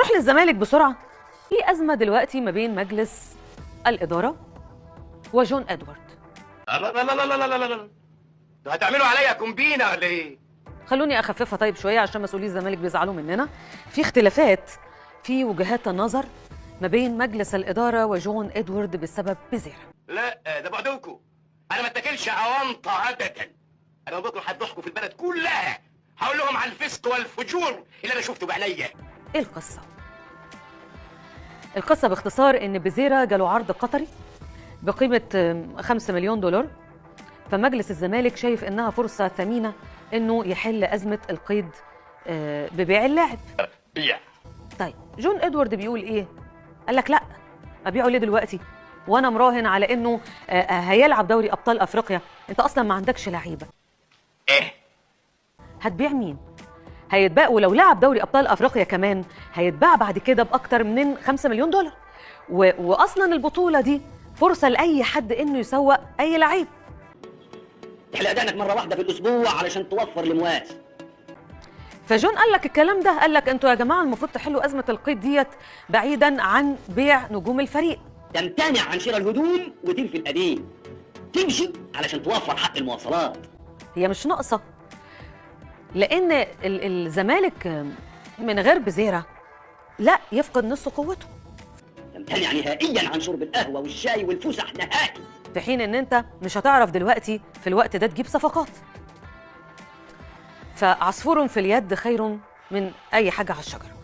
نروح للزمالك بسرعة. في ازمة دلوقتي ما بين مجلس الادارة وجون ادوارد. لا لا لا لا لا لا لا، انتوا هتعملوا عليا كومبينه ولا ايه؟ خلوني اخففها طيب شوية عشان مسؤولي الزمالك بيزعلوا مننا. في اختلافات في وجهات النظر ما بين مجلس الادارة وجون ادوارد بسبب بزيرة. لا ده بعدكم، انا ما اتاكلش اونطه ابدا. انا بكره هتضحكوا في البلد كلها، هقول لهم على الفسق والفجور اللي انا شفته بعينيا. ايه القصة؟ القصة باختصار ان بزيرة جاله عرض قطري بقيمة 5 مليون دولار، فمجلس الزمالك شايف انها فرصة ثمينة انه يحل ازمة القيد ببيع اللاعب. بيع. طيب جون ادوارد بيقول ايه؟ قال لك لا، ابيعه ليه دلوقتي؟ وانا مراهن على انه هيلعب دوري ابطال افريقيا، انت اصلا ما عندكش لعيبة. ايه؟ هتبيع مين؟ هيتباع، ولو لعب دوري ابطال افريقيا كمان هيتباع بعد كده باكتر من 5 مليون دولار. واصلا البطولة دي فرصة لاي حد انه يسوق اي لعيب. تحلق دقنك مرة واحدة في الاسبوع علشان توفر المواس. فجون قال لك الكلام ده، قال لك انتوا يا جماعة المفروض تحلوا ازمة القيد ديت بعيدا عن بيع نجوم الفريق. تمتنع عن شراء الهدوم وتنفي القديم، تمشي علشان توفر حق المواصلات. هي مش ناقصه، لان الزمالك من غير بزيرة لا يفقد نص قوته. تمتنع نهائيا عن شرب القهوة والشاي والفسح نهائي، في حين ان انت مش هتعرف دلوقتي في الوقت ده تجيب صفقات. فعصفور في اليد خير من اي حاجة على الشجرة.